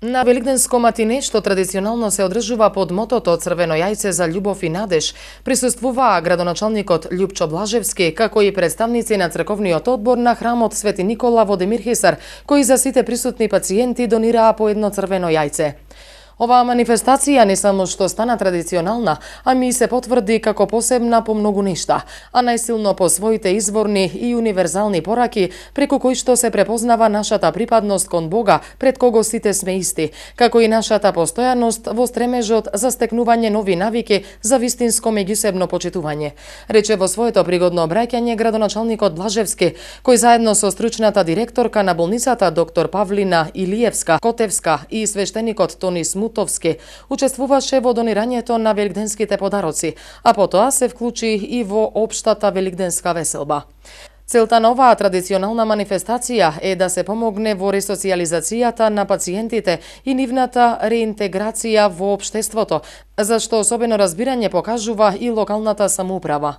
На великденско матине, што традиционално се одржува под мотото Црвено јајце за љубов и надеж, присуствуваа градоначалникот Љупчо Блажевски, како и представници на црковниот одбор на храмот Свети Никола во Демир Хисар, кои за сите присутни пациенти донираа по едно црвено јајце. Оваа манифестација не само што стана традиционална, ами и се потврди како посебна по многу нешта, а најсилно по своите изворни и универзални пораки, преку кои што се препознава нашата припадност кон Бога, пред кого сите сме исти, како и нашата постојаност во стремежот за стекнување нови навики за вистинско меѓусебно почитување, рече во своето пригодно обраќање градоначалникот Блажевски, кој заедно со стручната директорка на болницата доктор Павлина Илиевска-Котевска и свештеникот Тони Смутовски учествуваше во донирањето на великденските подароци, а потоа се вклучи и во општата великденска веселба. Целта на оваа традиционална манифестација е да се помогне во ресоциализацијата на пациентите и нивната реинтеграција во општеството, за што особено разбирање покажува и локалната самоуправа.